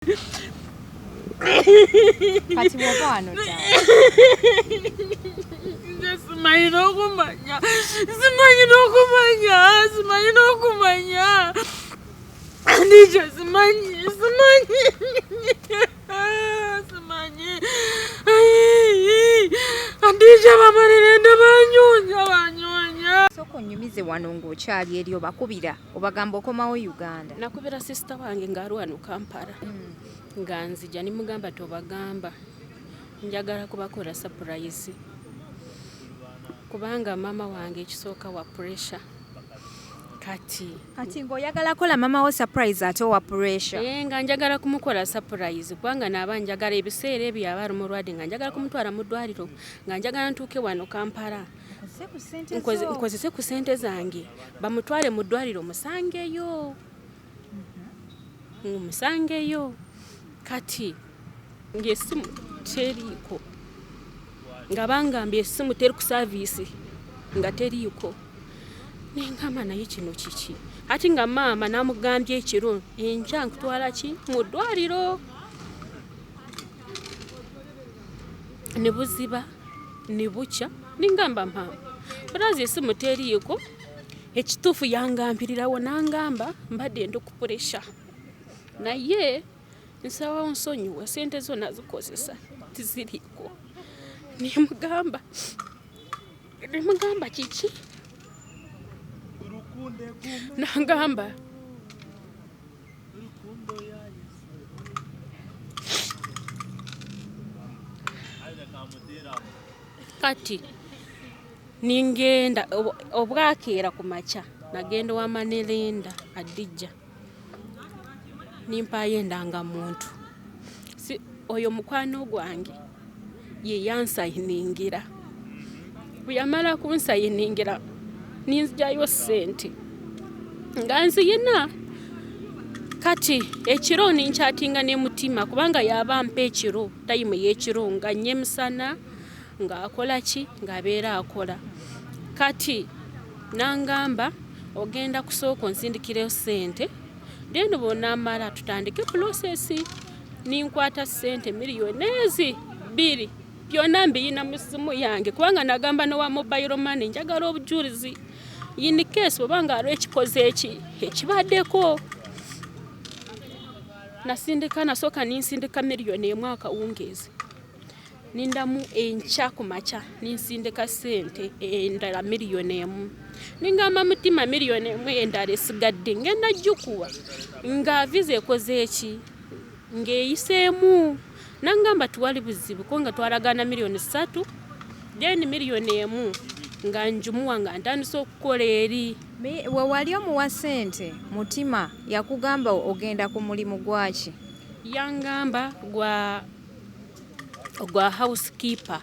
Kati bw'ova wano dda. Nze simanyi n'okumanya, simanyi n'okumanya, simanyi n'okumanya. Ndikyo simanyi, simanyi, simanyi. Andija bamalirende banyunya, banyunya. Sooka onyumize wano ng'okyali eri obakubira obagamba okomawo Uganda. Nakubira sisita wange ng'ali wano Kampala nga nzija nimugamba tobagamba njagala kubakola surprise kubanga maama wange ekisooka wa pressure. Kati Kati ng'oyagala kola mama wo surprise ate owa pressure. Nga njagala kumukola surprise kubanga naaba njagala ebiseera ebyo aba ali mulwadde nga njagala kumutwala mu ddwaliro nga njagala ntuuke wano Kampala. Nkozese ku ssente zange bamutwale mu ddwaliro musangeyo. Musangeyo. Kati ng'essimu teriiko nga bangambye essimu teri ku service nga teriiko. Nengamba naye kino kiki? Ati nga maama namugambye ekiro enkya nkutwala ki mu ddwaliro. Ne buziba ne bukya ningamba maama bulazi essimu teriiko. Ekituufu yangambirirawo nangamba mbadde ndi ku pressure naye nsaba onsonyiwe ssente zo nazikozesa tiziriiko. Nemugamba kiki? Nangamba kati ningenda obwakeera ku makya nagenda owa Manelinda Adijja nimpaayo endangamuntu. Si oyo mukwano gwange ye yansayiningira. Bwe yamala kunsayiningira ninzijayo ssente nga nziyina. Kati ekiro ninkyatinga ne mutima kubanga yaba ampa ekiro tayimu ey'ekiro nga nnye misana ng'akola ki ng'abeera akola. Kati nangamba ogenda kusooka onsindikireyo ssente then bw'onaamala tutandike process. Ninkwata ssente miliyoni ezi 2 byonna mbiyina mu ssimu yange kubanga nagamba n'owa mobile money njagala obujulizi in case oba nga aliwo ekikoze eki ekibaddeko. Nasindika nasooka ninsindika miliyoni 1 akawungeezi. Nindamu enkya ku makya ninsindika ssente endala miliyoni 1. Ningamba mutima miliyoni 1 endala esigadde ngenda gikuwa nga visa ekoze eki ng'eyiseemu. Nangamba tiwali buzibu kubanga twalagaana miliyoni 3 then miliyoni 1 nga njimuwa nga ntandise okukola eri. We wali omuwa ssente mutima yakugamba ogenda ku mulimu gwaki? Yangamba gwa housekeeper.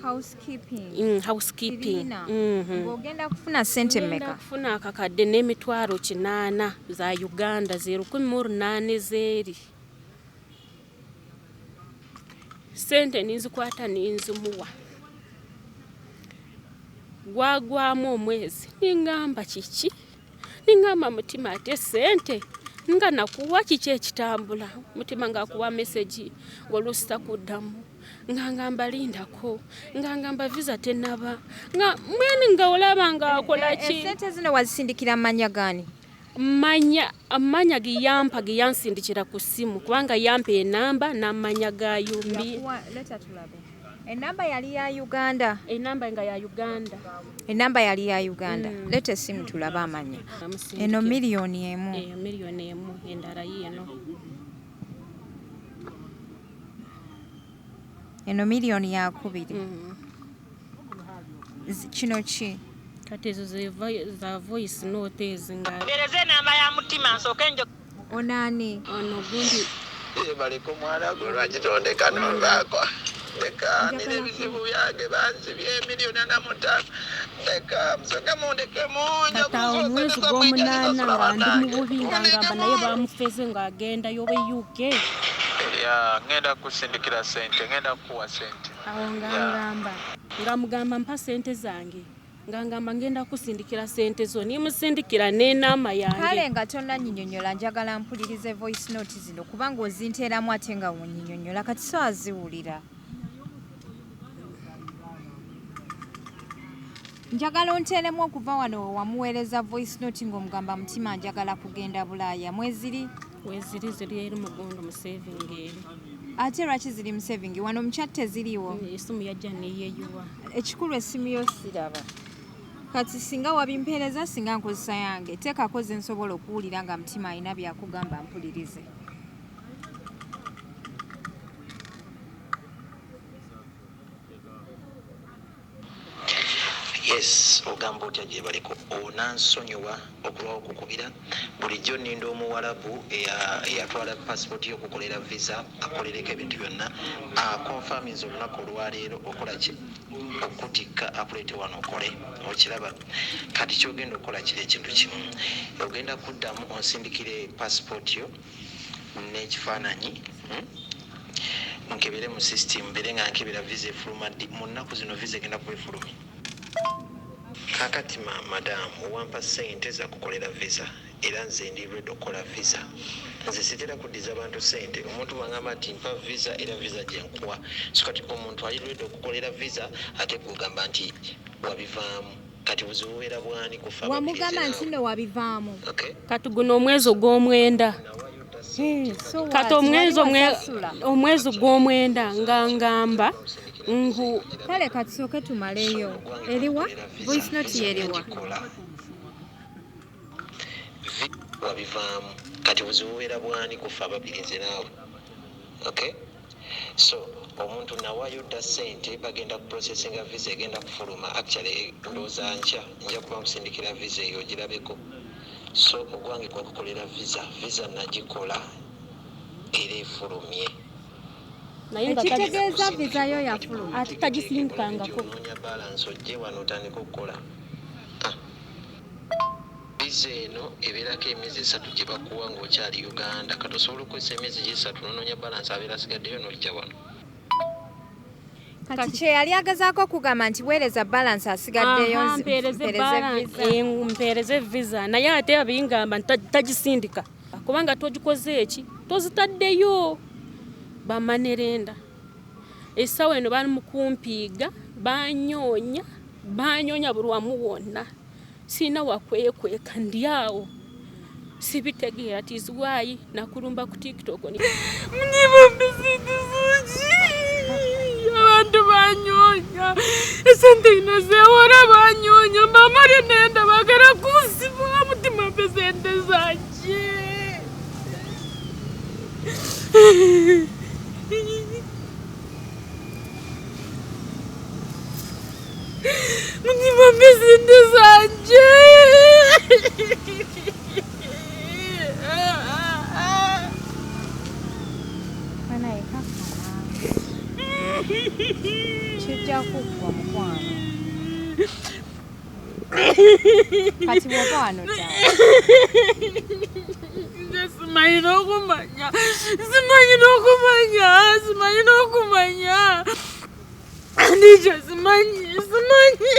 Housekeeping. Housekeeping. Ng'ogenda kufuna ssente mmeka? Ngenda kufuna akakadde n'emitwalo 8 za Uganda ze 1800 z'eri. Ssente ninzikwata ninzimuwa. Gwagwamu omwezi ningamba kiki? Ningamba mutima ate ssente nga nakuwa kiki ekitambula? Mutima ng'akuwa message ng'oluusi takuddamu. Nga ngamba lindako, nga ngamba visa tenaba, nga mwene nga olaba ng'akola ki? Ssente zino wazisindikira manya gani? Amanya ge yampa ge yansindikira ku ssimu kubanga yampa enamba n'amanya gaayo mbi. Leta tulabe. Enamba yali ya Uganda. Enamba nga ya Uganda. Enamba yali ya Uganda. Leta essimu tulabe amanya. Eno miliyoni 1. Eyo miliyoni 1 endala yiino. Eno miliyoni ya 2. Kino ki? Kati ezo za voice note ezi nga Mpereza enamba ya mutima nsooke njo. Onaani? Ono gundi. Baleka omwana gwe lwaki tondeka novaako? Ndeka nina ebizibu byange bansibye miliyoni 45. Ndeka musooke mundekemu. Kati awo omwezi gw'omunaana nga ndi mu bubi nga ngamba naye bamufeze ng'agendayo oba UK. Ya ngenda kusindikira ssente, ngenda kukuwa ssente. Awo nga ngamba nga mugamba mpa ssente zange. Nga ngamba ngenda kusindikira sente zo, nimusindikira n'enaama yange. Kale nga tonnanyinyonnyola, njagala mpulirize voice note zino kubanga ozinteeramu ate nga wonyinyonnyola, kati so aziwulira. Njagala onteeremu okuva wano wamuweereza voice note ng'omugamba Mutima njagala kugenda Bulaaya. Mweziri? Weziri, ziri eri mugondo mu saving eri. Ate lwaki ziri mu saving? Wano mu chat teziriiwo. Esimu yajja neyeeyiwa. Ekikulu essimu yo siraba. Kati singa wabimpeereza singa nkozesa yange. Teekako ze nsobola okuwulira nga Mutima alina by'akugamba mpulirize. Yes, ogamba otya gyebaleko? Onansonyiwa okulwawo okukubira. Bulijjo nninda Omuwarabu eyatwala passport yo okukolera visa akolereko ebintu byonna akonfaminze olunaku olwaleero okola ki okutikka akuleete wano okole. Okiraba? Kati kyogenda okukola kiri ekintu kimu, ogenda kuddamu onsindikire passport yo n'ekifaananyi, Nkebere mu system mbeere nga nkebera visa efuluma ddi. Mu nnaku zino visa egenda kuba efulumye. Kakati ma madam wampa sente zakukolera visa era nze ndi ready okukola visa. Nze sitera kuddiza bantu sente. Omuntu bwangamba nti mpa visa era visa gyenkuwa. So kati omuntu ali ready okukolera visa ate gwe ogamba nti wabivaamu. Kati buzibu bubeera bwani ku ffe ababiri nze Wamugamba nti naawe. no wabivaamu. Okay. Kati guno omwezi ogw'omwenda. So Kati what? omwezi Wali omwe wasasula? omwezi gw'omwenda nga ngamba ngu Kale katusooke tumaleyo. Eriwa? Voice note yeriwa? Wabivaamu. Kati buzibu bubeera bwani ku ffe ababiri nze naawe. Okay? So omuntu nawayo dda sente bagenda ku processinga visa egenda kufuluma. Actually ndowooza nkya nja kuba nkusindikira visa eyo ogirabeko. So ogwange gwakukolera visa, visa nagikola era efulumye. Naye nga Ekitegeeza visa yo yafuluma. Ate tagisindikangako. Onoonya balance ojje wano otandike okukola. Ah. Visa eno ebeerako emyezi 3 gye bakuwa ng'okyali Uganda. Kati osobola okukozesa emyezi 3 n'onoonya balance abeera asigaddeyo n'ojja wano. Kati kye yali agezaako okugamba nti weereza balance asigaddeyo Aha, mpeereze mpeereze balance, visa. mpeereze visa. Naye ate abingamba nti tagisindika kubanga togikoze eki tozitaddeyo. Bamanerenda essaawa eno bali mu kumpiiga, banyoonya, banyoonya buli wamu wonna. Sirina wakwekweka, ndi awo sibitegeera tizwayi nakulumba ku TikTok. Abantu banyonya esente ino zewora banyonya mbamale nenda bagala kunsiba mutima mpe sente zanje. Mutima mpe sente zanje. Banaye kakkana. Kijja kuggwa mukwano. Kati bw'ova wano ddala. Nze simanyi n'okumanya, simanyi n'okumanya, simanyi n'okumanya. Ndikyo simanyi, simanyi,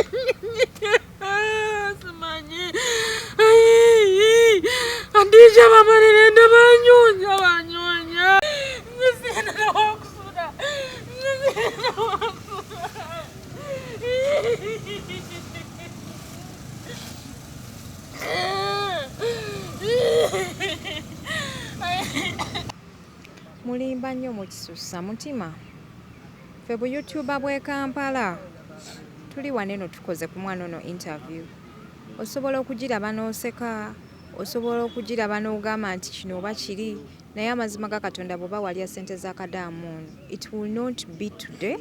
simanyi. Andija bamanirenda banyonya, banyonya. Nze sirina wakusula, nze sirina wakusula. Mulimba nnyo mukisussa mutima. Ffe bu YouTuber bw'e Kampala tuli wano eno tukoze ku mwana ono interview. Osobola okugiraba n'oseka, osobola okugiraba n'ogamba nti kino oba kiri, naye amazima ga Katonda bw'oba walya ssente za Kadaama ono, it will not be today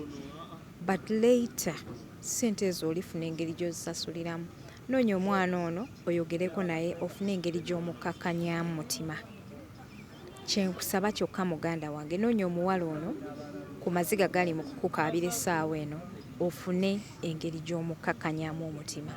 but later ssente ezo olifuna engeri gy'ozisasuliramu. Noonya omwana ono oyogereko naye ofune engeri gy'omukkakkanyamu mutima. Kye nkusaba kyokka muganda wange noonya omuwala ono ku maziga gali mu kukukaabira essaawa eno ofune engeri gy'omukkakkanyamu omutima.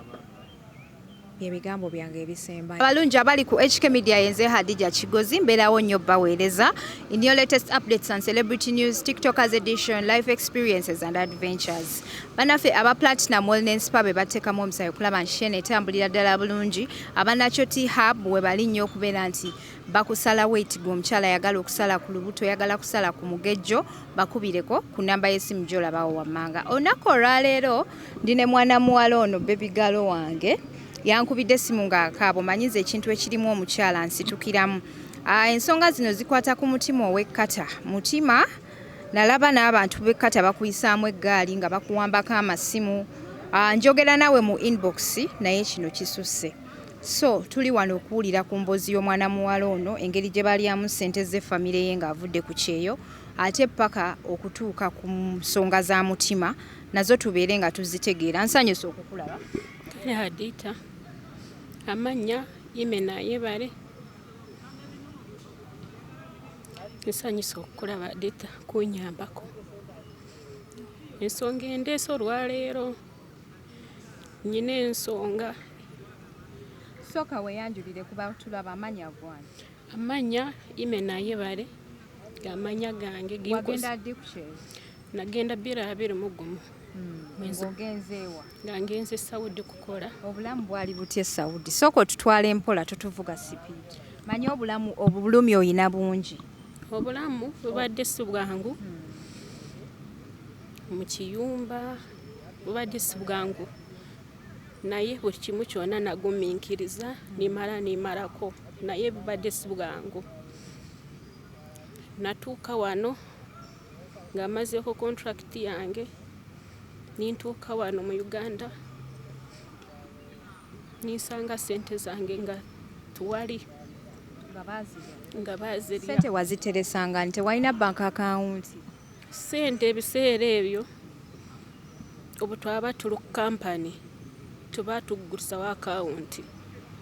Byebigambo byange ebisemba. Abalungi abali ku HK Media, yenze Hadija Kigozi, mbeerawo nnyo baweereza in your latest updates and celebrity news, TikTokers edition, life experiences and adventures. Bannaffe aba Platinum Wellness Spa be bateekamu omusayi okulaba nti shene etambulira ddala bulungi. Abanakyo T Hub we bali nnyo okubeera nti bakusala weight, gwe omukyala ayagala okusala ku lubuto, oyagala kusala ku mugejjo, bakubireko ku namba y'essimu gy'olabawo wammanga. Olunaku olwaleero ndi ne mwana muwala ono, baby girl wange. Yankubidde essimu ng'akaaba. Omanyiza ekintu ekirimu omukyala nsitukiramu. Ensonga zino zikwata ku mutima ow'ekkata. Mutima nalaba n'abantu b'ekkata bakuyisaamu eggaali nga bakuwambako amasimu. Njogera naawe mu inbox, naye kino kisusse. So tuli wano okuwulira ku mboozi y'omwana muwala ono, engeri gye balyamu ssente ze famire ye ng'avudde ku kyeyo, ate paka okutuuka ku nsonga za mutima nazo tubeere nga tuzitegeera. Nsanyusa okukulaba. Kale Hadita, amannya Imena Yebale. Nsanyusa okukulaba Hadita, kunyambako. Ensonga endeese olwaleero, nyina ensonga. Sooka weeyanjulire kuba tulaba amannya gwange. Amannya Imena Yebale, gamanya gange. Wagenda ddi ku kyeyo? Nagenda 2021. Mwezi- Ng'ogenzeewa? Nga ngenze Saudi kukola. Obulamu bwali butya e Saudi? Sooka otutwala empola, tutuvuga sipiidi. Manyi obulamu obulumi oyina bungi. Obulamu bubadde si bwangu mu kiyumba, bubadde si bwangu, naye buli kimu kyonna nagumiikiriza nimala nimalako, naye bubadde si bwangu. Natuuka wano nga mazeeko contract yange, nintuuka wano mu Uganda ninsanga sente zange nga tuwali. Nga baazirya? Nga baazirya. Sente waziteresanga nti tewalina bank account? Sente ebiseera ebyo obu twaba tuli ku kampani tuba tugulisawo akawunti.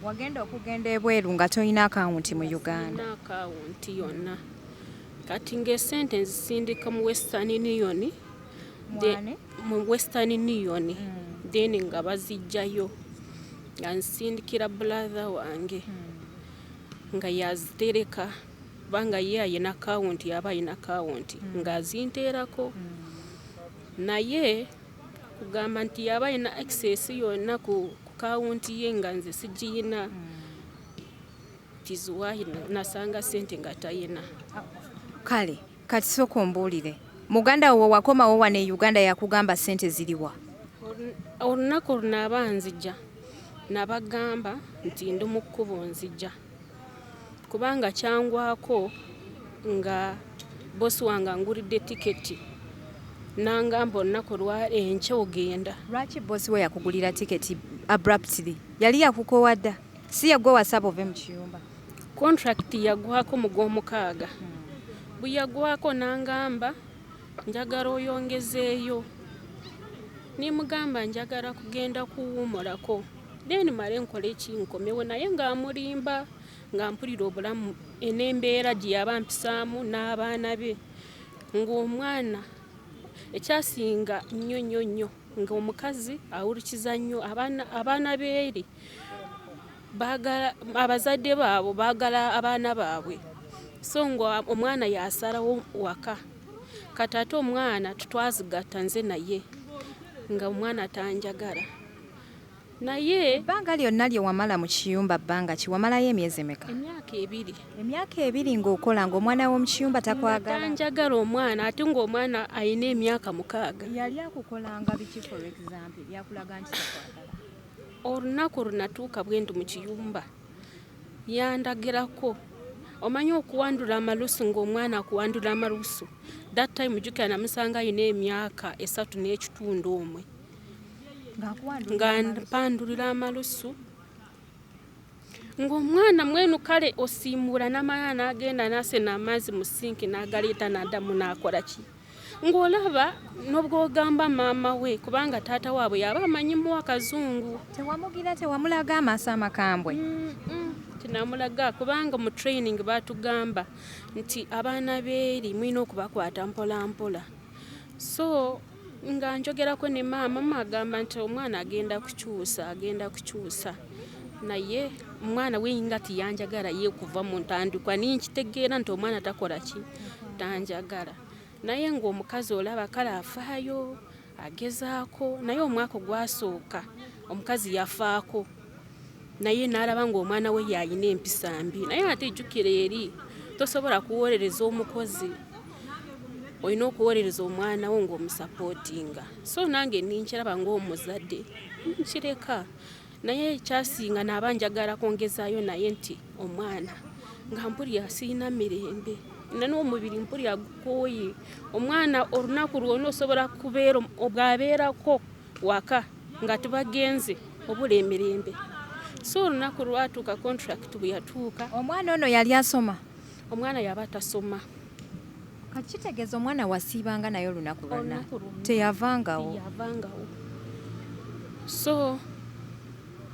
Wagenda okugenda ebweru nga tolina akawunti mu Uganda? Sirina akawunti yonna. Kati ng'esente nzisindika mu Western Union. Mwane? Mu Western Union, then nga bazijjayo nga nsindikira brother wange nga yazitereka, kubanga ye ayina akawunti, yaba ayina akawunti ng'azinteerako, naye kugamba nti yaba ayina access yonna ku kawunti ye nga nze sigiyina tiziwayi. Nasanga sente nga tayina. Kale kati sooka ombuulire, muganda wo wakomawo wano e Uganda yakugamba sente ziriwa? Olunaku lunaaba nzija nabagamba nti ndi mu kkubo nzija, kubanga kyangwako nga bosi wange angulidde tiketi nangamba olunaku lwa enkya ogenda. Lwaki bosi we yakugulira tiketi abruptly? Yali yakukowa dda? Si yegwe wasaba ove mu kiyumba? Contract yagwako mu gw'omukaaga. Bwe yagwako nangamba njagala oyongezeeyo, nimugamba njagala kugenda kuwuumulako, then male nkole ekinkomewo, naye ng'amulimba nga mpulira obulamu n'embeera gye yaba mpisaamu n'abaana be, ng'omwana ekyasinga nnyo nnyo nnyo ng'omukazi awulikiza nnyo abaana beeri baagala abazadde baabwe, baagala abaana baabwe, so nga omwana yasalawo waka. Kati ate omwana tutwazigatta nze naye nga omwana tanjagala naye. Ebbanga lyonna lye wamala mu kiyumba, bbanga ki? Wamalayo emyezi emeka? Emyaka 2. Emyaka 2 ng'okola ng'omwana w'omu kiyumba takwagala? Tanjagala omwana, ate ng'omwana ayina emyaka 6. Yali akukolanga biki, for example, byakulaga nti takwagala? Olunaku lunatuuka bwe ndi mu kiyumba yandagirako, omanyi okuwandula amalusu, ng'omwana akuwandula amalusu. That time jjukira namusanga ayina emyaka 3 n'ekitundu omwe. Ng'akuwandulira Nga amalusu. Mpandulira amalusu ng'omwana mwenu. Kale osiimuula n'amala n'agenda n'asena amazzi mu sinki n'agaleeta n'addamu n'akola ki, ng'olaba n'obwogamba maama we, kubanga taata waabwe yaba amanyimu akazungu. Tewamugira, tewamulaga amaaso amakambwe? Tinamulaga, kubanga mu training batugamba nti abaana beeri mulina okubakwata mpola mpola. So nga njogerako ne maama, maama agamba nti omwana agenda kukyusa, agenda kukyusa. Naye omwana we nga tiyanjagala ye kuva mu ntandikwa, ninkitegeera nti omwana takola ki, tanjagala. Naye ng'omukazi olaba kale afaayo, agezaako. Naye omwaka ogwasooka omukazi yafaako, naye n'alaba ng'omwana we yayina empisa mbi. Naye ate jjukira eri tosobola kuwolereza omukozi, olina okuwolereza omwana wo ng'omusapootinga. So nange ninkiraba ng'omuzadde nkireka. Naye ekyasinga naaba njagala kwongezaayo naye nti omwana nga mpulira sirina mirembe, nina n'omubiri mpulira gukooye. Omwana olunaku lwonna osobola kubeera bw'abeerako waka nga tubagenze obula emirembe. So olunaku lwatuuka, contract bwe yatuuka. Omwana ono yali asoma? Omwana yaba tasoma. Kati kitegeeza omwana wasiibanga naye olunaku lwonna? Olunaku lwonna. Teyavangawo? Yavangawo. So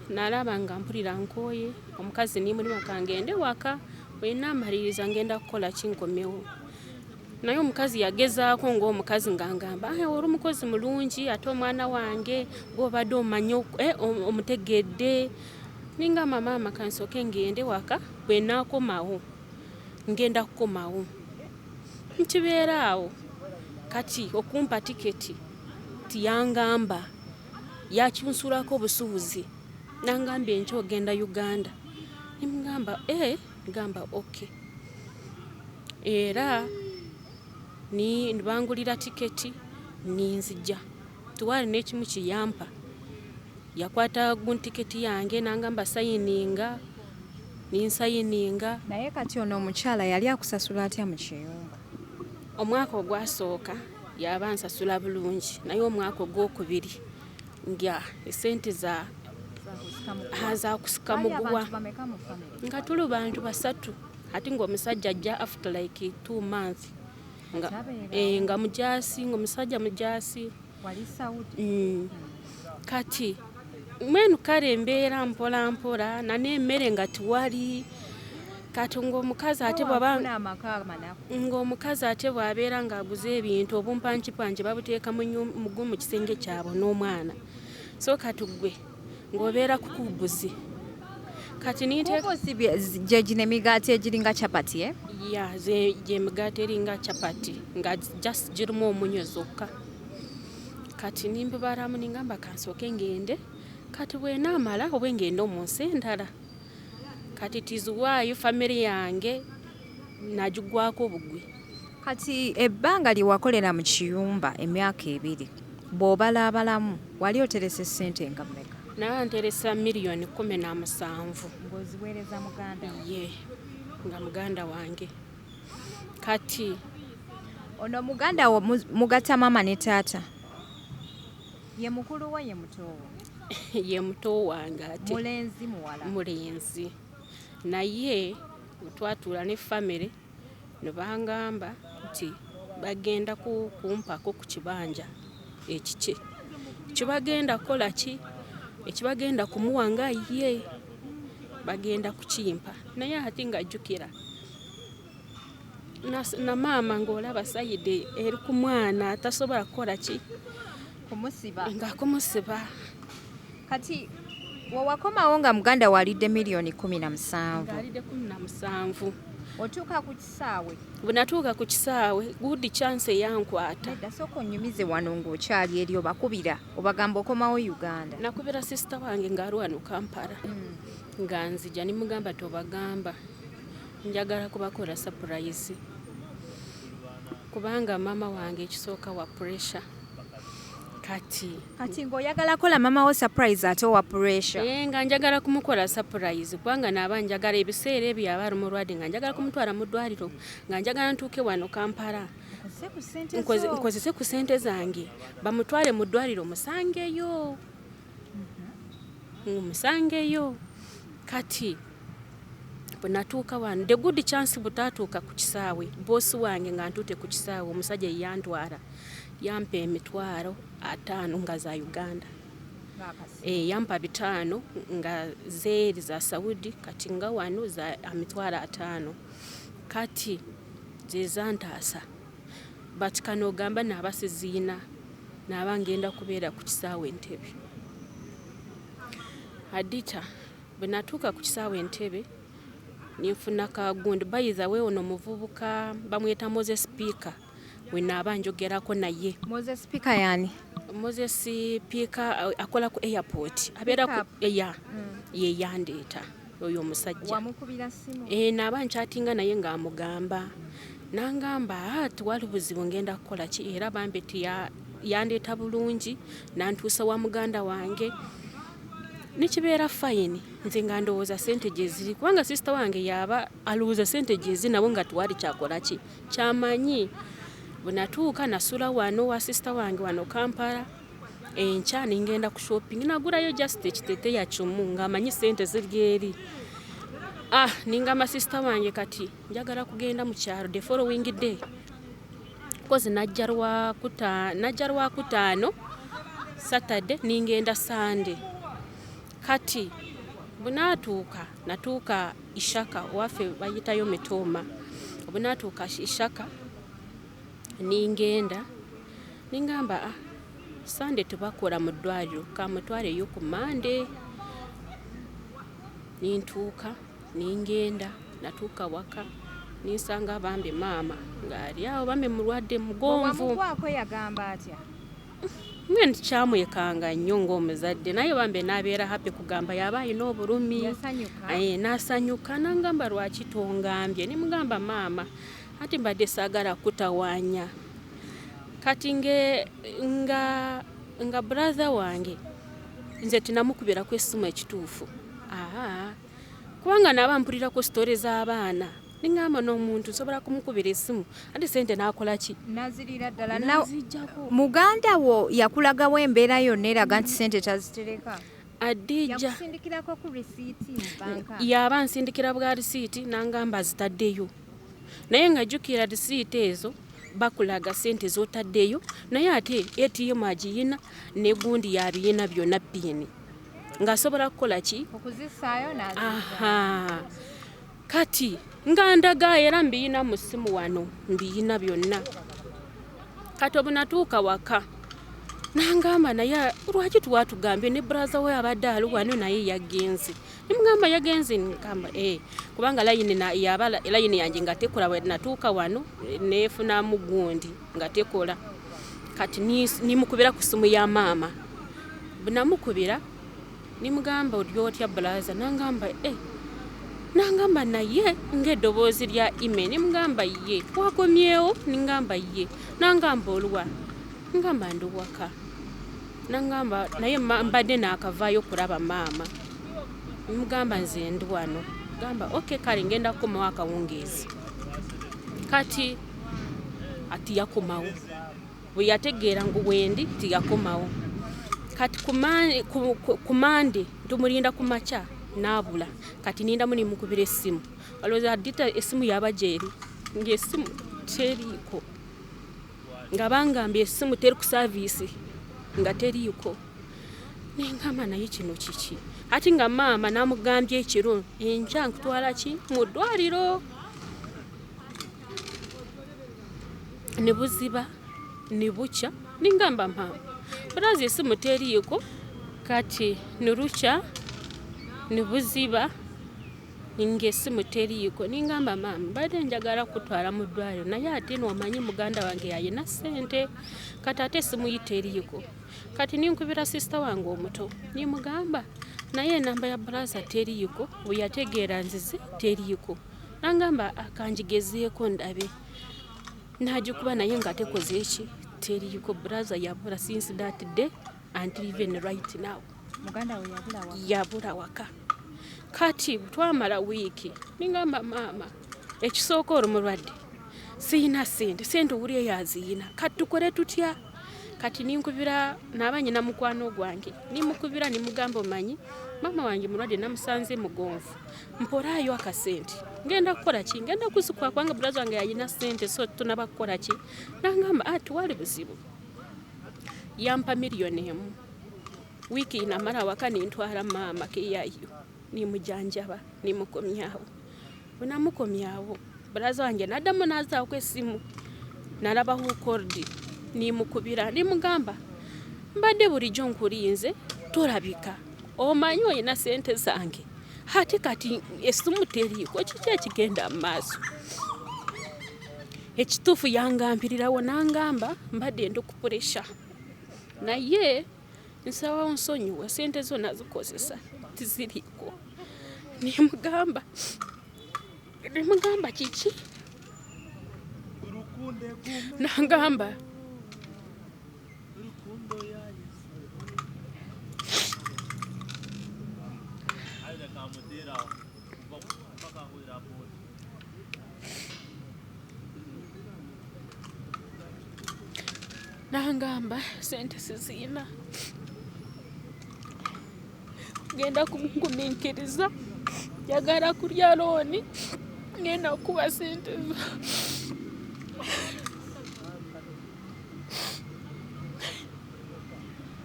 nalaba nga mpulira nkooye, omukazi nimulima kangende waka, bwenaamaliriza ngenda kukola ki, nkomewo. Naye omukazi yagezaako ng'omukazi ng'angamba, "Ah, oli mukozi mulungi, ate omwana wange gw'obadde omanyi omutegedde." Ningamba, maama, kansooke ngende waka, bwenaakomawo ngenda kukomawo. Nkibeera awo. Kati okumpa tiketi tiyangamba, yakinsulako obusuubuzi, nangamba enkya ogenda Uganda. Nimugamba e ngamba okay. Era ni bangulira tiketi ninzija. Tiwaali n'ekimu kiyampa, yakwata guntiketi yange nangamba sayininga, ninsayininga. Naye kati ono omukyala yali akusasula atya mu kiyumba? Omwaka ogwasooka yaba nsasula bulungi, naye omwaka ogwokubiri nga esente za zakusika muguwa. Abantu bameka mu family? Nga tuli bantu basatu, ate ng'omusajja ajja after like 2 months nga, Tabeerawo. Nga mujasi, ng'omusajja mujasi. Wali Saudi? Kati mwenu kale embeera mpola mpola, nana emmere nga tiwali. Kati ng'omukazi ate bwaba Wafuna amaka manaku. Ng'omukazi ate bw'abeera ng'aguze ebintu, obumpankipanki babuteeka mu kisenge kyabwe n'omwana. So kati gwe ng'obeera kukubuzi. Kati ninteeka Kubuzi gye gino emigaati egiringa chapati, eh? Ya, gyemigaati eringa chapati nga just girimu omunyo zokka. Kati nimbibalamu, ningamba kansooke ngende, kati bwenaamala oba ngende omu nsi endala. Kati tiziwaayo famire yange nagigwako obugwi. Kati ebbanga lye wakolera mu kiyumba, emyaka 2, bw'obalaabalamu wali oterese ssente nga mmeka? Naye nteresa miliyoni 17. Ng'oziweereza muganda wo? Ye, nga muganda wange. Kati Ono muganda wo mugatta maama ne taata, ye mukulu wo, ye muto wo? Ye muto wange ate. Mulenzi, muwala? Mulenzi. Naye twatuula ne famire ne bangamba nti bagenda kumpako ku kibanja ekikye, kibagenda kukola ki, ekibagenda kumuwa nga ye bagenda kukimpa. Naye ate ng'ajjukira na maama ng'olaba side eri ku mwana tasobola kukola ki. Kumusiba. Nga kumusiba. Kati wewakomawo nga muganda walidde miliyoni 17? Ng'alidde 17. Otuuka ku kisaawe? Bwe natuuka ku kisaawe, good chance eyankwata. Nedda, sooka onyumize wano ng'okyali eri, obakubira obagamba okomawo Uganda? Nakubira sister wange ng'ali wano Kampala nga nzija, nimugamba tobagamba, njagala kubakola surprise, kubanga maama wange ekisooka wa pressure. Kati Kati ng'oyagala kola mama wo surprise ate owa pressure? Eh, nga njagala kumukola surprise, kubanga naaba njagala ebiseera ebyo aba ali mulwadde, nga njagala kumutwala mu ddwaliro, nga njagala ntuuke wano Kampala. Nkozese ku ssente zo. Nkozese ku ssente zange, bamutwale mu ddwaliro, musangeyo, musangeyo. Kati bwe natuuka wano, the good chance butaatuuka ku kisaawe, boosi wange nga ntuute ku kisaawe, omusajja yeyantwala yampa 50,000 nga za Uganda. Ng'akasi. E, yampa 500 nga zeeri za Saudi, kati nga wano za 50,000. Kati zezantaasa, but kano ogamba naaba siziina, naaba ngenda kubeera ku kisaawe Entebbe. Hadija. Bwe natuuka ku kisaawe Entebbe nenfuna kagundi. By the way, ono omuvubuka bamweta Moses Speaker, we naaba njogerako naye. Moses Speaker yani? Moses Speaker akola ku airport, abeera ku eya ye yandeeta oyo omusajja. Wamukubira simu? E, naaba nkyatinga naye ng'amugamba, nangamba, "Ah, tewali buzibu, ngenda kukola ki." Era bambi yandeeta bulungi, nantuusa wa muganda wange, nekibeera fine. Nze nga ndowooza sente gyeziri, kubanga sister wange yaba alowooza sente gyeziri, nabo nga tewali kyakola ki kyamanyi. Bwe natuuka nasula wano wa sister wange wano Kampala. Enkya ningenda ku shopping, nagulayo just ekiteteya kimu ng'amanyi sente ziri eri. Ah, ningamba sister wange, kati njagala kugenda mu kyalo the following day, kozi najja lwakutaano, Saturday, ningenda Sunday. Kati bwenaatuuka, natuuka Ishaka, owaffe bayitayo Mitooma. Bwenaatuuka Ishaka ningenda, ningamba, ah, Sande tebakola mu ddwaliro, kamutwaleyo ku Mande. Nintuuka ningenda, natuuka waka ninsanga bambi maama ng'ali awo, bambi mulwadde mugonvu. Wamugwako yagamba atya? Mwe ntikyamwekanga nnyo ng'omuzadde, naye bambi n'abeera happy kugamba yaba alina obulumi. Yasanyuka? Eh, n'asanyuka, nangamba, "Lwaki tongambye?" Nimugamba, "Maama, ati mbadde saagala kutawaanya." Kati nge nga brother wange nze tinamukubirako essimu ekituufu, aa, kubanga naaba mpulirako story z'abaana, niŋŋamba n'omuntu nsobola kumukubira essimu ate sente n'akola ki? Nazirira ddala. Nazijjako. Muganda wo yakulagawo embeera yonna eraga nti sente tazitereka? Adijja. Yakusindikirako ku risiiti mu banka? Yaba nsindikira bwa risiiti, nangamba zitaddeyo, naye nga jjukira risiiti ezo bakulaga sente z'otaddeyo, naye ate ATM agiyina negundi yabiyina byonna, PIN, ng'asobola kukola ki? Okuzissaayo nazi. Aha, kati nga ndaga era mbiyina mu ssimu wano, mbiyina byonna. Kati obunatuuka waka nangamba, "Naye lwaki tuwatugambye? Ne brother we abadde ali wano naye yagenze." Nimugamba, "Yagenze?" Ngamba, "Eh," kubanga layini yaba layini yange nga tekola. Bwe natuuka wano neefunamu gundi nga tekola. Kati nimukubira ku ssimu ya maama. Bwe namukubira nimugamba, "Oli otya brother?" Nangamba, "Eh." Nangamba naye ng'eddoboozi lya ime. Nimugamba, "Ye wakomyewo?" Ningamba, "Ye." Nangamba, "Oluwa?" Ngamba, "Ndi waka." Nangamba, "Naye mbadde naakavaayo kulaba maama." Nimugamba, "Nze ndi wano." Gamba, "Ok, kale ngenda kukomawo akawungeezi." Kati ati yakomawo, bwe yategeera ngu wendi tiyakomawo. Kati ku Mande ntumulinda ku makya n'abula. Kati nindamu nimukubira essimu, olowooza Adita essimu yaba gyeri, ng'essimu teriiko, nga bangambye essimu teri ku service, nga teriiko. Nengamba, naye kino kiki? Ati nga maama namugambye ekiro, enkya nkutwala ki mu ddwaliro. Ne buziba ne bukya, ningamba, "Maama, brother esimu teriiko." Kati nirukya ne buziba ng'essimu teriiko. Ningamba, "Maama, mbadde njagala kutwala mu ddwaliro, naye ate noomanyi muganda wange yayina ssente, kati ate essimu yi teriiko." Kati ninkubira sister wange omuto, nimugamba, "Naye enamba ya brother teriiko, bwe yategeera nzize teriiko." Nangamba, "Akanjigezeeko ndabe." Nagikuba naye nga tekoze eki, teriiko. Brother yabula since that day until even right now. Muganda we yabula waka? Yabula waka. Kati twamala wiiki, ningamba, "Maama, ekisooka oli mulwadde, siyina sente, sente owuli eyo aziyina, kati tukole tutya?" Kati ninkubira naaba nyina mukwano gwange, nimukubira nimugamba, "Omanyi maama wange mulwadde, namusanze mugonvu, mpolaayo akasente, ngenda kukola ki, ngenda kuzikuwa kubanga brother wange yayina sente, so tunaba kukola ki." Nangamba, "Ah, tiwali buzibu." Yampa 1 million. Wiiki namala waka, nintwala maama keyayo, nimujanjaba, nimukomyawo. Bwe namukomyawo, brother wange naddamu nazaako essimu, nalaba who called, nimukubira, nimugamba, "Mbadde bulijjo nkulinze, tolabika, omanyi olina sente zange." Ate kati essimu teriiko, kiki ekigenda mu maaso? Ekituufu yangambirirawo n'angamba mbadde ndi ku puresha, naye nsaba onsonyiwe, sente zo nazikozesa tiziriiko. Nemugamba kiki? Nangamba nangamba sente siziina, genda kungumiikiriza, njagala kulya looni, ngenda kukuwa sente zo.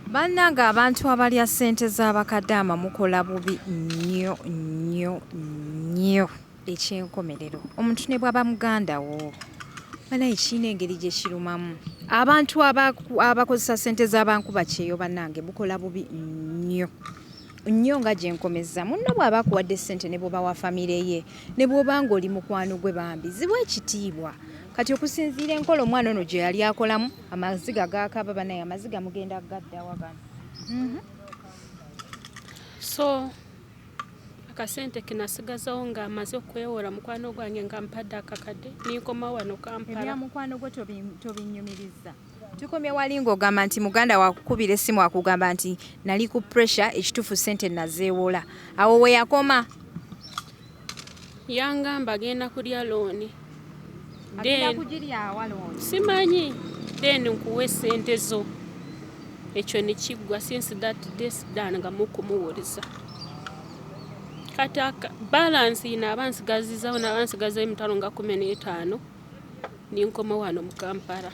Bannange abantu abalya ssente z'abakadaama mukola bubi nnyo nnyo nnyo ekyenkomerero. Omuntu ne bw'aba muganda wo banaye kirina engeri gye kirumamu. Abantu abakozesa ssente z'abankuba kyeyo bannange mukola bubi nnyo nnyo nga gye nkomezza. Munno bw'aba akuwadde ssente ne bw'oba wa famire ye ne bw'oba ng'oli mukwano gwe bambi ziwa ekitiibwa. Kati okusinziira enkola omwana ono gye yali akolamu amaziga gaakaaba banaye amaziga mugenda gaddawa gano. So akasente kenasigazawo nga amaze okwewola mukwano gwange nga mpadde akakadde ninkoma wano Kampala. Ebya mukwano gwo tobinyumiriza. Tukomye wali ng'ogamba nti muganda wakukubira essimu akugamba nti nali ku pressure ekituufu ssente nazeewola. Awo we yakoma. Yangamba agenda kulya looni. Agenda kugirya looni. Simanyi then nkuwe ssente zo. Ekyo ne kiggwa since that day siddanga kumuwuliza. Kati balance naaba nsigazizaawo naaba nsigazayo emitwalo nga 15 ninkoma wano mu Kampala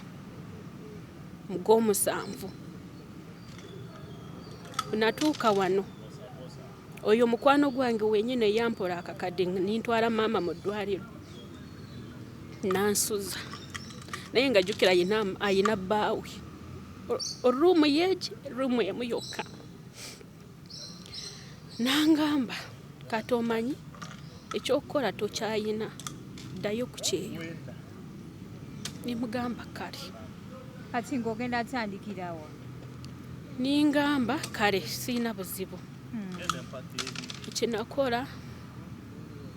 mu gw'omusanvu. Natuuka wano oyo mukwano gwange wenyine yampola akakadde nintwala maama mu ddwaliro nansuza, naye nga jjukira ayina bbaawe ruumu yeegi ruumu emu yokka. Nangamba kati omanyi ekyokukola tokyayina, ddayo ku kyeyo. Nimugamba kale. Kati ng'ogenda atandikirawa? Ningamba kale siina buzibu. Kyenakola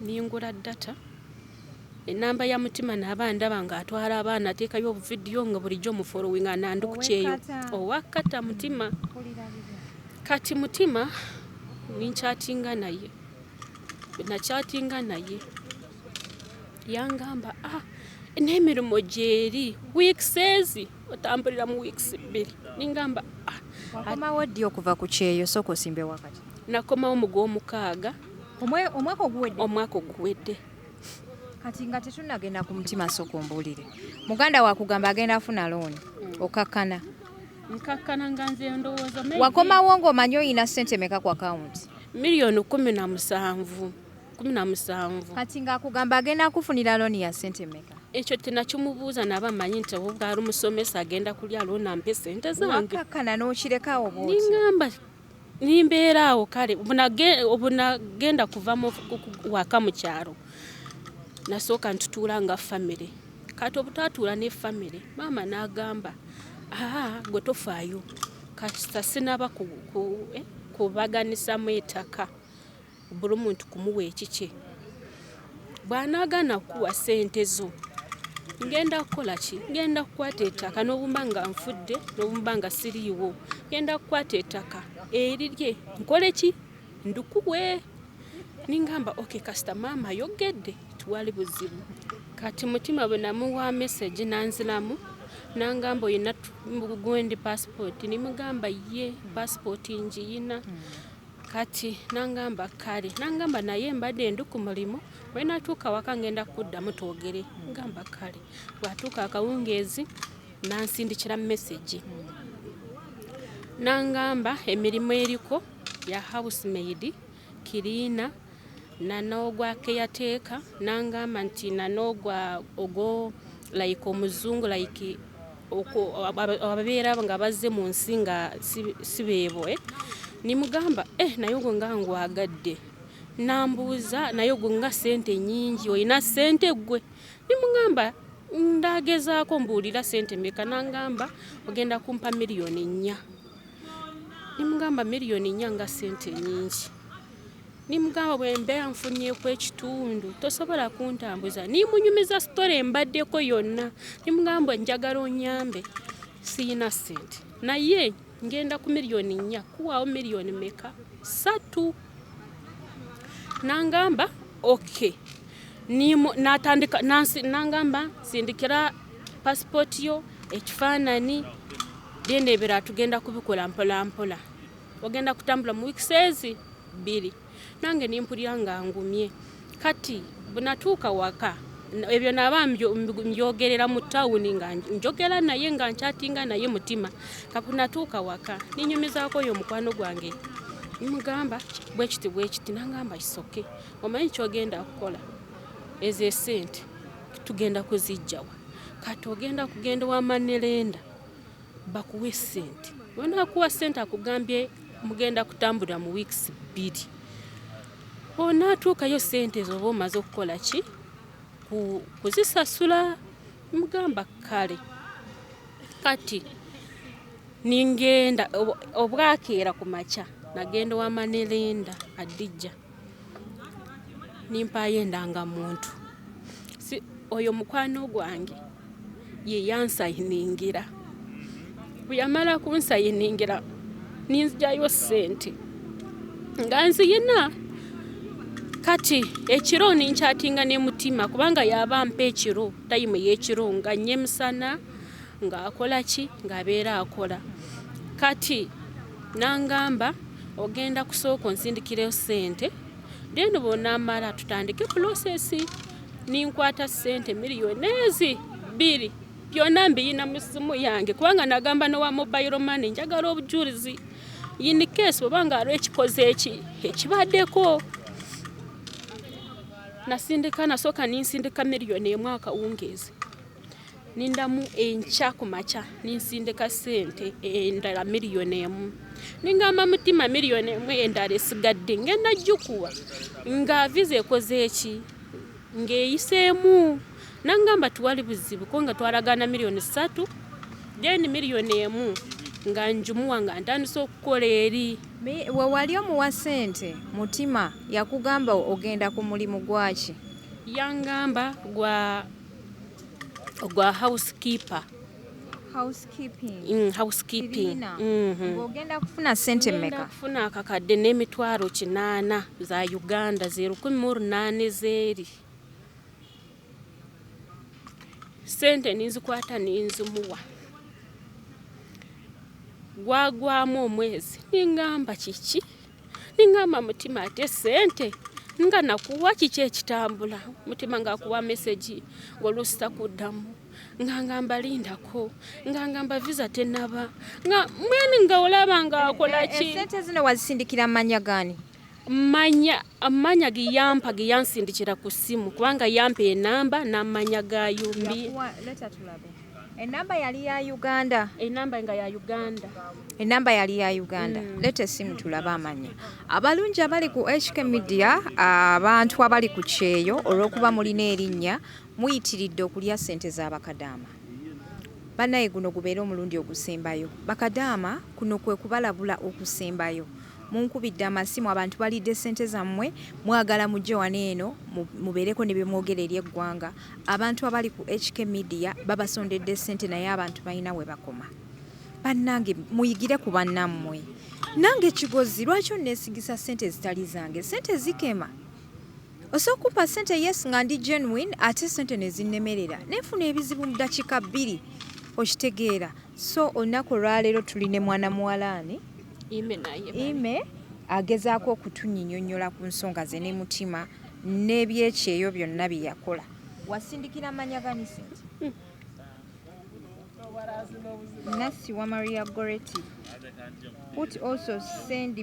ningula data, enamba ya Mutima naaba ndaba ng'atwala abaana ateekayo obuvidiyo nga bulijjo mufollowinga nandi ku kyeyo owakata Mutima. Kati Mutima ninkyatinga naye, nakyatinga naye yangamba n'emirimu gyeri weeks ezi otambulira mu weeks 2. Ningamba wakomawo ddi okuva ku kyeyo? Sooka osimbe wakati. Nakomawo mu gw'omukaaga. Omwaka oguwedde? Omwaka oguwedde. Kati nga tetunnagenda ku Mutima, sooka ombuulire. Muganda wakugamba agenda afuna looni, okakkana? Nkakkana nga nze ndowooza. Wakomawo ng'omanyi oyina ssente meka ku akawunti? Miliyoni 17, 17. Kati ng'akugamba agenda kufunira looni ya ssente meka? Ekyo tenakimubuuza, naaba mmanyi nti oba bwali musomesa agenda kulya looni ampe ssente zange. Wakakkana n'okirekawo bw'otyo? Ningamba nimbeera awo kale obunagenda kuva waka mu kyalo nasooka ntutuula nga famire. Kati obutatuula ne famire maama n'agamba gwe tofaayo kasita sinaba kubaganisamu ettaka buli muntu kumuwa ekikye, bw'anaagaana kukuwa ssente zo ngenda kukola ki? Ngenda kukwata ettaka n'obumba nga nfudde n'obumba nga siriiwo, ngenda kukwata ettaka erirye nkole ki? Ndukuwe. Ningamba okay kasita maama ayogedde tiwali buzibu. Kati Mutima bwe namuwa message nanziramu nangamba oyina gwendi passport, nimugamba ye passport ngiyina. Kati nangamba kale, nangamba naye mbadde ndi ku mulimu, bwe natuuka waka ngenda kuddamu twogere. Ngamba kale. Bw'atuuka akawungeezi nansindikira message nangamba emirimu eriko ya housemaid, cleaner nan'ogwa caretaker, nangamba nti nan'ogwa ogwo like omuzungu like ababeera nga bazze mu nsi nga si beebo. Nimugamba naye ogwo nga ngwagadde. Nambuuza naye gwe nga ssente nnyingi, olina ssente ggwe? Nimugamba ndagezaako mbuulira ssente mmeka, nangamba ogenda kumpa 4 million. Nimugamba 4 million nga ssente nnyingi. Nimugamba bwe mbeera nfunyeeko ekitundu tosobola kuntambuza. Nimunyumiza story embaddeko yonna, nimugamba njagala onyambe, siyina ssente naye ngenda ku 4 million, kuwaawo miliyoni meka? 3. Nangamba okay. Natandika nangamba sindikira pasipooti yo ekifaananyi, then ebirala tugenda kubikola mpola mpola, ogenda kutambula mu weeks ezi 2. Nange nimpulira nga ngumye. Kati bwenatuuka waka, ebyo naba mbyogerera mu tawuni nga njogera naye, nga nkyatinga naye mutima. Kati natuuka waka ninyumizaako oyo omukwano gwange, nimugamba bwekiti bwekiti, nangamba kisoke, omanyi kyogenda kukola, ezo esente tugenda kuzijjawa? Kati ogenda kugenda wa money lender bakuwe sente, wenakuwa sente akugambye mugenda kutambulira mu weeks 2, onaatuukayo sente ezo oba omaze okukola ki? Kuzisasula. Mugamba kale. Kati ningenda obwakeera ku makya, nagenda owa money lender Adijja, nimpaayo endangamuntu. Si oyo mukwano gwange ye yansayiningira. Bwe yamala kunsayiningira, ninzijayo ssente nga nziyina. Kati ekiro ninkyatinga ne mutima, kubanga yaba mpa ekiro, time ey'ekiro nga nnye misana ng'akola ki, ng'abeera akola. Kati nangamba ogenda kusooka onsindikireyo ssente, then bw'onaamala tutandike process. Ninkwata ssente miliyoni ezi 2, byonna mbiyina mu ssimu yange, kubanga nagamba nowa mobile money njagala obujulizi in case oba nga aliwo ekikoze eki ekibaddeko. Nasindika, nasooka ninsindika 1 million akawungeezi, nindamu enkya ku makya ninsindika ssente endala 1 million. Ningamba mutima 1 million endala esigadde ngenda jjukuwa nga visa ekoze eki, ng'eyiseemu. Nangamba tiwali buzibu, ko nga twalagaana 3 million, then 1 million nga njumuwa nga ntandise okukola eri. We wali omuwa ssente, mutima yakugamba ogenda ku mulimu gwaki? Yangamba gwa housekeeper. Housekeeping. Housekeeping. Cleaner. Ng'ogenda kufuna ssente Ngenda mmeka? kufuna akakadde n'emitwalo 800 za Uganda, ze 1800 zeeri. Sente ninzikwata ninzimuwa, gwagwamu omwezi, ningamba kiki, ningamba mutima ate sente nga nakuwa kiki ekitambula? Mutima ngaakuwa message ng'oluusi takuddamu, nga ngamba lindako, nga ngamba visa tenaba, nga mwene nga olaba ngaakola ki. Esente zino wazisindikira manya gani? Manya amanya geyampa, geyansindikira ku ssimu, kubanga yampa enamba n'amanya gaayo mbi. Leta tulabe. Enamba yali ya Uganda? Enamba nga ya Uganda. Enamba yali ya Uganda. Leeta essimu tulabe amanya. Abalungi abali ku HK Media, abantu abali ku kyeyo, olw'okuba mulina erinnya muyitiridde okulya ssente z'abakadaama. Bannaye, guno gubeere omulundi ogusembayo. Bakadaama, kuno kwe kubalabula okusembayo. Munkubidde amasimu, abantu balidde ssente zammwe, mwagala mujje wano eno mubeereko ne byemwogera eri eggwanga. Abantu abali ku HK Media babasondedde ssente, naye abantu balina we bakoma. Bannange, muyigire ku bannammwe. Nange Kigozi, lwaki onneesigisa ssente ezitali zange? Ssente zikema. Osobola okumpa ssente, yes, nga ndi genuine, ate ssente ne zinnemerera nenfuna ebizibu mu ddakiika 2, okitegeera? So olunaku olwaleero tuli ne mwana muwalaani. Ime naye. Ime agezaako okutunyinyonnyola ku nsonga ze ne mutima n'ebyekyeyo byonna bye yakola. Wasindikira manya gani ssente? Nasiwa Maria Goretti. Put also send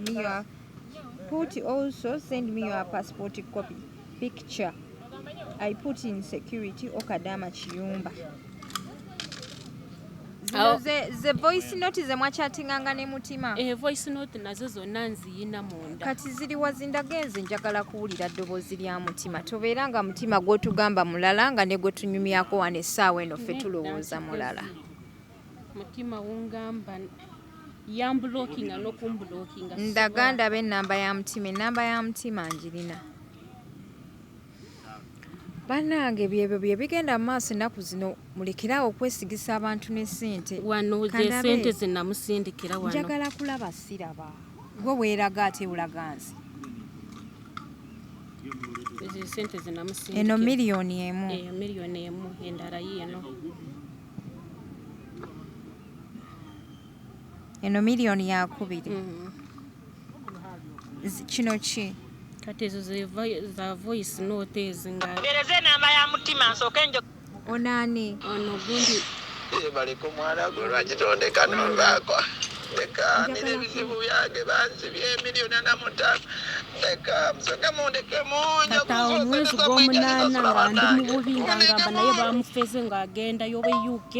me your passport copy picture. I put in security Okadama Chiyumba. Zino ze voice note ze mwachattinganga ne Mutima. Voice note nazo zonna nziyina munda. Kati ziriwa zindagenze njagala kuwulira ddoboozi lya Mutima. Tobeera nga Mutima gw'otugamba mulala nga ne gwe tunyumyako wano essaawa eno ffe tulowooza mulala. Mutima wungamba yambulokinga n'okumbulokinga. Ndaga ndaba ennamba ya Mutima, ennamba ya Mutima njirina. Bannange byebyo bye bigenda mu maaso ennaku zino, mulekeraawo okwesigisa abantu ne ssente. Wano ze Kandabe. ssente ze namusindikira wano. Njagala kulaba siraba. Gwe weeraga ate olaga nze. Ezo ssente ze namusindikira. Eno 1 million. Eyo 1 million, endala yiino. Eno 2 million. Kino ki? Kati ezo za voice note ezi nga Mpereza enamba ya Mutima nsooke njo Onaani? Ono gundi. Baleka omwana gwe, lwaki tondeka novaako? Leka nina ebizibu byange, bansibye 45 million. Leka musooke mundekemu. Kati awo omwezi gw'omunaana nga ndi mu bubi, nga ngamba naye bamufeze ng'agendayo be UK.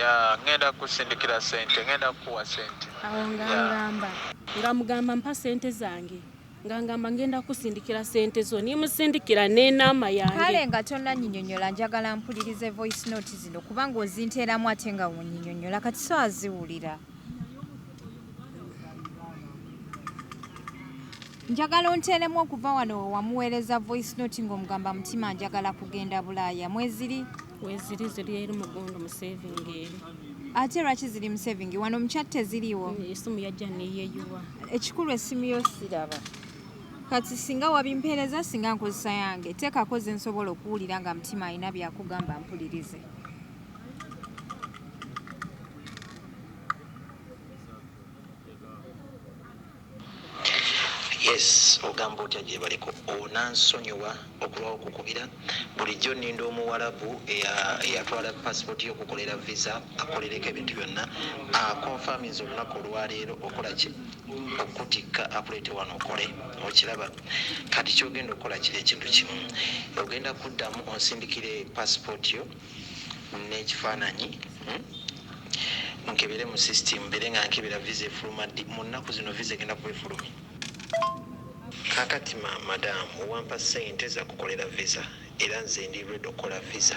Ya, ngenda kusindikira sente, ngenda kukuwa sente. Awo nga ngamba, nga mugamba mpa sente zange, nga ngamba ngenda kusindikira sente zo, nimusindikira n'enaama yange. Kale nga tonnanyinyonnyola, njagala mpulirize voice note zino kubanga ozinteeramu ate nga wonyinyonnyola kati so aziwulira. Njagala onteeremu okuva wano wamuweereza voice note ng'omugamba Mutima njagala kugenda Bulaaya. Mweziri? Weziri, ziri eri mugondo mu saving eri. Ate lwaki ziri mu saving? Wano mu chat teziriiwo. Esimu yajja neyeeyuwa. Ekikulu essimu yo siraba. Kati singa wabimpeereza singa nkozesa yange. Teekako ze nsobola okuwulira nga Mutima alina byakugamba mpulirize. Yes, ogamba otya gyebaleko? Onansonyiwa okulwawo okukubira. Bulijjo nninda omuwarabu eyatwala passport y'okukolera visa akolereko ebintu byonna akonfaminze olunaku olwaleero okola ki okutikka akuleete wano okole. Okiraba kati kyogenda okukola kiri ekintu kimu, ogenda kuddamu onsindikire passport yo n'ekifaananyi, Nkebere mu system, mbeere nga nkebera visa efuluma ddi. Mu nnaku zino visa egenda kuba efulumye. Kakati ma madamu, wampa sente zakukolera visa era nze ndi ready okukola visa.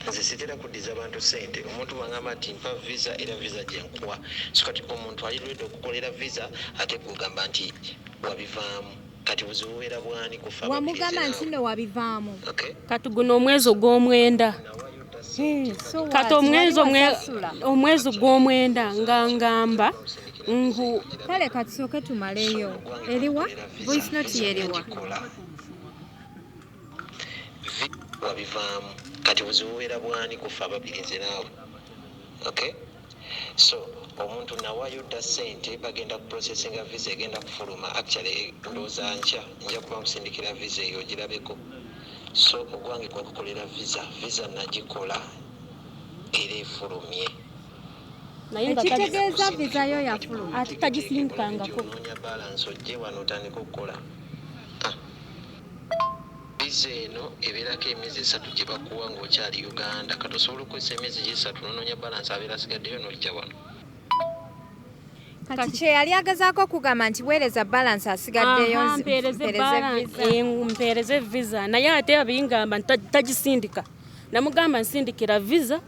Nze sitera kuddiza abantu sente. Omuntu bwangamba nti mpa visa, era visa gyenkuwa. So kati omuntu ali ready okukolera visa, ate gwogamba nti wabivaamu. Kati buzibu bubeera bwani kufa? Wamugamba nti nno wabivaamu. Okay. Kati guno omwezi ogw'omwenda. So Kati what? omwezi Wali wasasula? Omwezi gw'omwenda nga ngamba ngu Kale katusooke tumaleyo. Eriwa voice note yeriwa? Wabivaamu, kati buzibu bubeera bwani kufa ababiri, nze naawe? Okay, so omuntu nawaayo dda sente, bagenda kuprocessinga visa, egenda kufuluma. Actually ndowooza nkya nja kuba musindikira visa eyo ogirabeko. So ogwange gwakukolera visa, visa nagikola era efulumye. Naye nga Ekitegeeza visa yo yafuluma. Ate tagisindikangako. Onoonya balance ojje wano otandika okukola. Ah. Visa eno ebeerako emyezi 3 gye bakuwa ng'okyali Uganda. Kati osobola okukozesa emyezi gisatu nonoonya balance abeera asigaddeyo n'ojja wano. Kati kye yali agezaako okugamba nti weereza balance asigaddeyo. Aha, mpeereze mpeereze visa. mpeereze visa, naye ate abingamba nti tagisindika. Namugamba nsindikira visa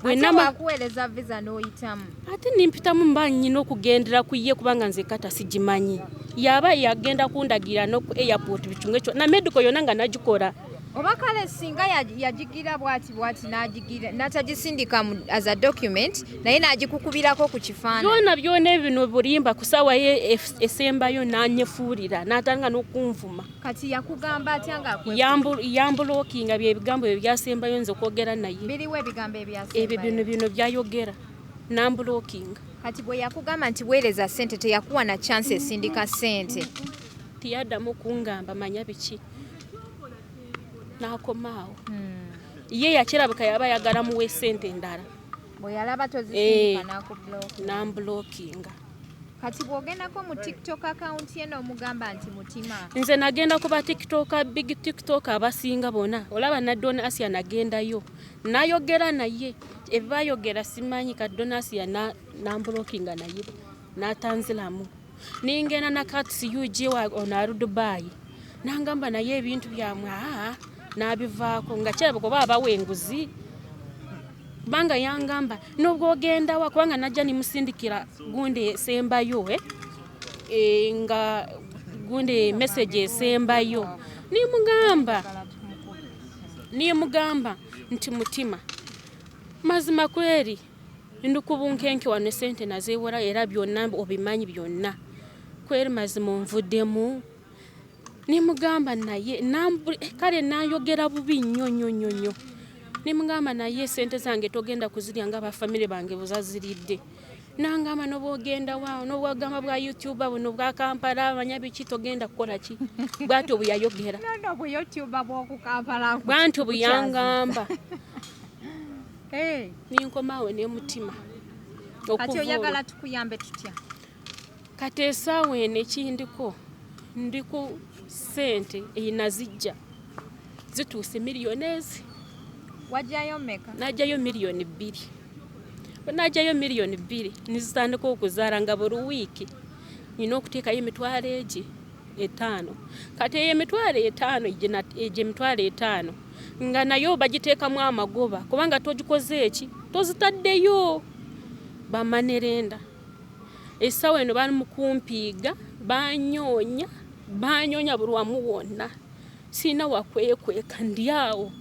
bwe Ate wakuweereza visa n'oyitamu. Ate nimpitamu, mba nnyina okugendera ku ye kubanga nze kata sigimanyi. Yaba yagenda kundagira no ku airport bikimu ekyo na medical yonna nga nagikola. Oba kale singa yagigira bwati bwati n'agigira n'atagisindika as a document, naye n'agikukubirako ku kifaananyi. Byona byona ebino bulimba. Ku ssaawa ye esembayo nanyefuulira n'atandika n'okunvuma. Kati yakugamba atya nga Yambulokinga, byebigambo ebyo byasembayo nze okwogera naye. Biriwo ebigambo Ebyo ebyasembayo? Bino byayogera nambulokinga. Kati bwe yakugamba nti weereza ssente, teyakuwa na chance esindika ssente? Teyaddamu kungamba manya biki, n'akomaawo. Ye yakirabika yaba ayagala muwe sente endala. Bwe yalaba tozisindika Eh. n'akublock. Nambulokinga. Kati bw'ogendako mu TikTok account ye n'omugamba nti Mutima. Nze nagenda ku ba TikToker, big TikToker abasinga bona. Olaba na Don Asia nagendayo. Nayogera naye. Ebayogera simanyi ka Don Asia na namblockinga naye. Natanzilamu. Ningenda na Kats UG wa ono ali Dubai. Nangamba naye ebintu byamwe nabivaako nga kirabika oba abawa enguzi. Kubanga yangamba nobwogenda wa kubanga najja nimusindikira gundi esembayo nga gundi message esembayo nimugamba nti Mutima mazima kweri ndikubunkenke wano sente nazewera era byonna obimanyi byonna kweri mazima onvuddemu. Nimugamba naye kale nayogera bubi nnyo nnyo nnyo nnyo. Nimugamba naye sente zange togenda kuzirya nga abafamire bange buzaziridde. Nangamba nobwogenda wa nobwagamba bwa YouTuber buno bwa Kampala abanya biki togenda kukola ki. Bw'atyo bwe yayogera. No bwe YouTuber bw'oku Kampala. Bw'atyo bwe yangamba. Ninkomawo ne Mutima. Kati oyagala tukuyambe tutya? Kati essaawa eno ekindiko ndi ku ssente enazijja zituuse miliyoni ezi. Wajjayo mmeka? Najjayo miliyoni 2. Bwe najjayo miliyoni 2 nizitandika okuzaala nga buli wiiki nina okuteekayo emitwalo egi 5. Kati eyo emitwalo 5 egyo emitwalo 5 nga nayo bagiteekamu amagoba kubanga togikoze eki tozitaddeyo bamanerenda. Essaawa eno bali mu kumpiiga banyoonya buli wamu wonna. Sirina wakwekweka ndi awo.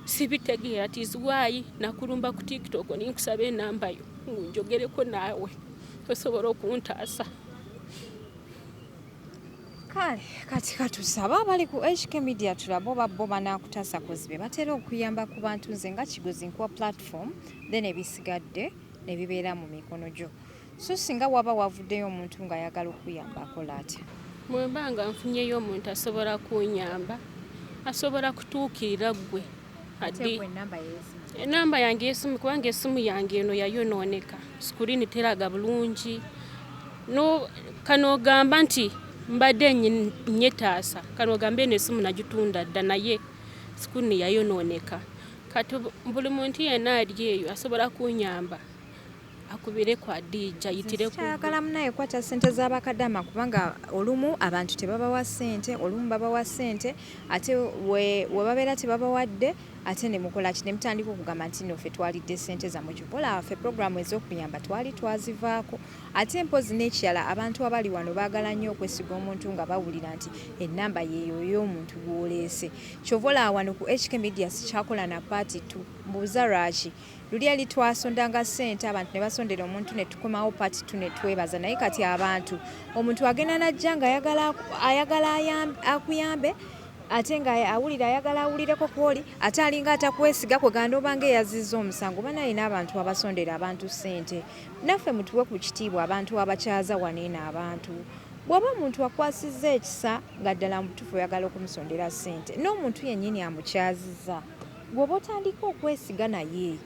Sibitegeera tizwayi nakulumba ku TikTok ninkusaba enamba yo njogereko naawe osobola okuntaasa. Kale kati katusaba abali ku HK Media tulabe oba bo banaakutaasa kozi be batera okuyamba ku bantu. Nze nga Kigozi nkuwa platform then ebisigadde ne bibeera mu mikono gyo. So singa waba wavuddeyo omuntu ng'ayagala okuyamba akola atya? Bwe mba nga nfunyeyo omuntu asobola kunyamba, asobola kutuukirira ggwe. Enamba yange y'essimu kubanga essimu yange eno yayonooneka, screen teraga bulungi. Kano ogamba nti mbadde nyetaasa, kano ogamba eno essimu nagitunda dda naye screen yayonooneka. Kati buli muntu yenna ali eyo asobola kunyamba akubire ku Adija ayitire ku Kyayagala munaye kwata ssente z'abakadama kubanga olumu abantu tebabawa ssente, olumu babawa ssente ate we babeera tebabawadde ate ne mukola ki ne mutandika okugamba nti nno ffe twalidde ssente zammwe. Kyova olaba ffe puroguramu ez'okuyamba twali twazivaako. Ate mpozi n'ekirala abantu abali wano baagala nnyo okwesiga omuntu nga bawulira nti ennamba yeeyo ey'omuntu gw'oleese. Kyova olaba wano ku HK Media sikyakola na part 2. Mbuuza lwaki? Luli eri twasondanga ssente abantu ne basondera omuntu ne tukomawo part 2 ne twebaza. Naye kati abantu omuntu agenda n'ajja nga ayagala akuyambe ate nga awulira ayagala awulireko kw'oli ate alinga atakwesiga kwegamba obanga eyazizza omusango. Banaye n'abantu abasondera abantu ssente naffe mutuwe ku kitiibwa abantu abakyaza wano eno abantu. Bw'oba omuntu akwasizza ekisa nga ddala mu butuufu oyagala okumusondera ssente n'omuntu yennyini amukyazizza bw'oba otandika okwesiga naye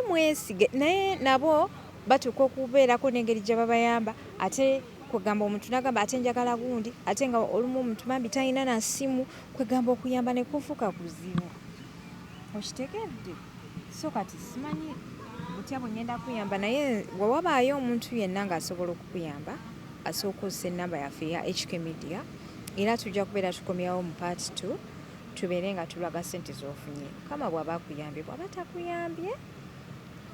mwesige naye nabo batuuka okubeerako n'engeri gye babayamba ate kwegamba omuntu n'agamba ate njagala gundi ate nga olumu omuntu bambi talina na ssimu kwegamba okuyamba ne kufuuka kuzibu. Okitegedde? So kati simanyi butya bwe ngenda kuyamba naye bwe wabaayo omuntu yenna ng'asobola okukuyamba asooka ossa ennamba yaffe eya HK Media era tujja kubeera tukomyawo mu part 2 tubeere nga tulaga ssente z'ofunye. Mukama bw'aba akuyambye bw'aba takuyambye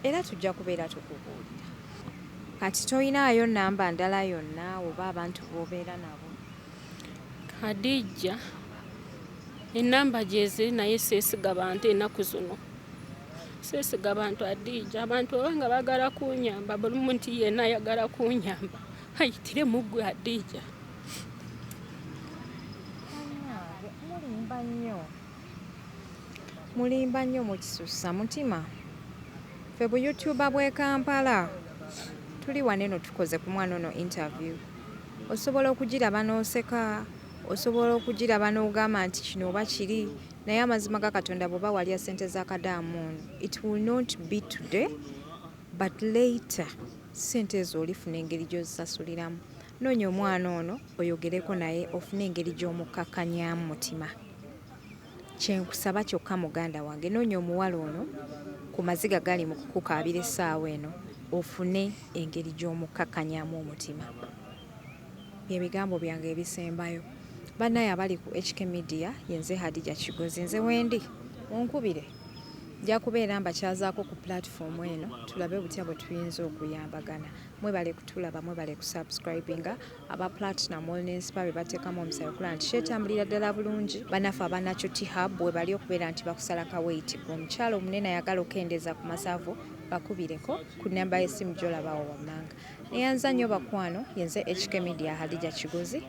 era tujja kubeera tukubuulira. Kati toyinaayo nnamba ndala yonna oba abantu b'obeera nabo? Hadijja ennamba gyeziri naye seesiga bantu ennaku zino. Seesiga bantu Hadijja, abantu oba nga baagala kunyamba buli muntu yenna ayagala kunyamba ayitire mu ggwe Hadijja. Mulimba nnyo. Mulimba nnyo mukisussa Mutima. Ffe bu YouTuber bw'e Kampala tuli wano eno tukoze ku mwana ono interview. Osobola okugiraba n'oseka, osobola okugiraba n'ogamba nti kino oba kiri naye amazima ga Katonda bw'oba walya ssente za kadaamu ono it will not be today but later. Ssente ezo olifuna engeri gy'ozisasuliramu. Noonya omwana ono oyogereko naye ofune engeri gy'omukkakkanyamu mutima. Kye nkusaba kyokka muganda wange noonya omuwala ono ku maziga gali mu kukukaabira essaawa eno ofune engeri gy'omukkakkanyamu omutima. Bye bigambo byange ebisembayo. Bannaye abali ku HK Media yenze Hadija Kigozi nze wendi munkubire nja kubeera mbakyazaako ku platform eno tulabe butya bwe tuyinza okuyambagana. Mwebale kutulaba mwebale kusubscribinga aba Platinum Wellness Spa be bateekamu omusayi okulaba nti kyetambulira ddala bulungi. Bannaffe aba Natural Tea Hub webali okubeera nti bakusala ka weight gwe omukyala omunene ayagala okukendeeza ku masavu bakubireko ku namba y'essimu gy'olabawo wammanga. Neyanza nnyo bakwano yenze HK Media Hadija Kigozi.